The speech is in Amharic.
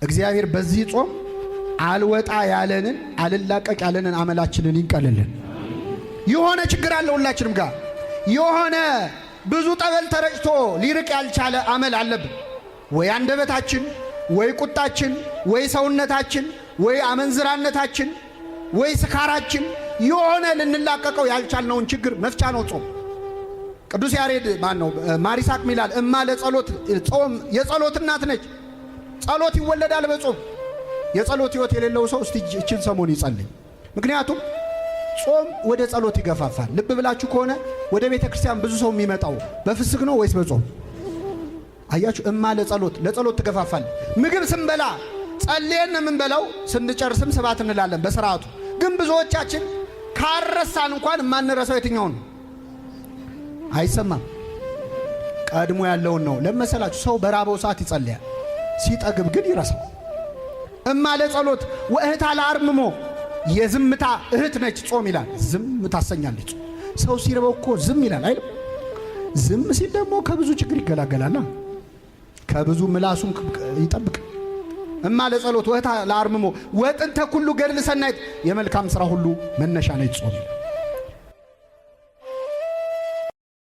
እግዚአብሔር በዚህ ጾም አልወጣ ያለንን አልላቀቅ ያለንን አመላችንን ይንቀልልን። የሆነ ችግር አለ ሁላችንም ጋር፣ የሆነ ብዙ ጠበል ተረጭቶ ሊርቅ ያልቻለ አመል አለብን። ወይ አንደበታችን፣ ወይ ቁጣችን፣ ወይ ሰውነታችን፣ ወይ አመንዝራነታችን፣ ወይ ስካራችን፣ የሆነ ልንላቀቀው ያልቻልነውን ችግር መፍቻ ነው ጾም። ቅዱስ ያሬድ ማን ነው ማር ይስሐቅ ሚላል እማ ለጸሎት ጾም የጸሎት እናት ነች። ጸሎት ይወለዳል በጾም። የጸሎት ሕይወት የሌለው ሰው እስቲ እችን ሰሞን ይጸልይ። ምክንያቱም ጾም ወደ ጸሎት ይገፋፋል። ልብ ብላችሁ ከሆነ ወደ ቤተ ክርስቲያን ብዙ ሰው የሚመጣው በፍስክ ነው ወይስ በጾም? አያችሁ፣ እማ ለጸሎት ለጸሎት ትገፋፋል። ምግብ ስንበላ ጸልየን ነው የምንበላው፣ ስንጨርስም ስብሐት እንላለን በስርዓቱ። ግን ብዙዎቻችን ካረሳን እንኳን የማንረሳው የትኛውን ነው? አይሰማም። ቀድሞ ያለውን ነው። ለመሰላችሁ ሰው በራበው ሰዓት ይጸልያል፣ ሲጠግብ ግን ይረሳል። እማ ለጸሎት ወእህታ ለአርምሞ፣ የዝምታ እህት ነች ጾም ይላል። ዝም ታሰኛለች። ሰው ሲርበው እኮ ዝም ይላል አይልም? ዝም ሲል ደግሞ ከብዙ ችግር ይገላገላል፣ ከብዙ ምላሱም ይጠብቅ። እማ ለጸሎት ወእህታ ለአርምሞ ወጥንተ ኩሉ ገድል ሰናይት፣ የመልካም ስራ ሁሉ መነሻ ነች ጾም ይላል።